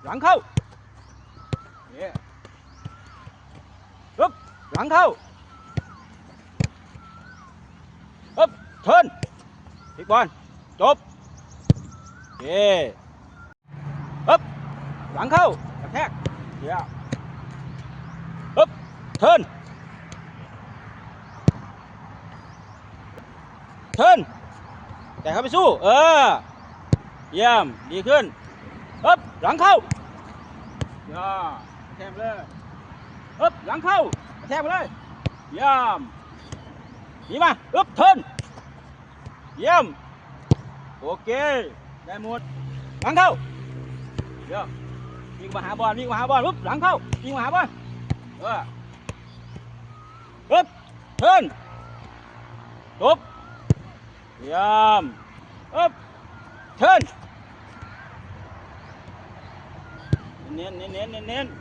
ຫຼັງເຂົ້າ ເຢ້ ຮຶບ ຫຼັງເຂົ້າ ຮຶບ ເທີນ ພິກບອນ ຈົບ ເຢ້ ຮຶບ ຫຼັງເຂົ້າ ກະແທກ ເຢ້ ຮຶບ ເທີນ ເທີນ ແຕະເຂົ້າໄປສູ້ ເອີ ຢ້ຽມ ດີຂຶ້ນ ຮຶບ ຫຼັງເຂົ້າ ເຢ້ ກະແທກໄປເລີຍ ຮຶບ ຫຼັງເຂົ້າ ກະແທກໄປເລີຍ ຢ້ຽມ ດີມາ ຮຶບ ເທີນ ຢ້ຽມ ໂອເຄ ໄດ້ໝົດ ຫຼັງເຂົ້າ ຢ້ຽມ ວິ່ງມາຫາບອນ ວິ່ງມາຫາບອນ ຮຶບ ຫຼັງເຂົ້າ ວິ່ງມາຫາບອນ ເອີ ຮຶບ ເທີນ ຈົບ ຢ້ຽມ ຮຶບ ເທີນ ເນັ້ນໆ ເນັ້ນໆ ເນັ້ນໆ.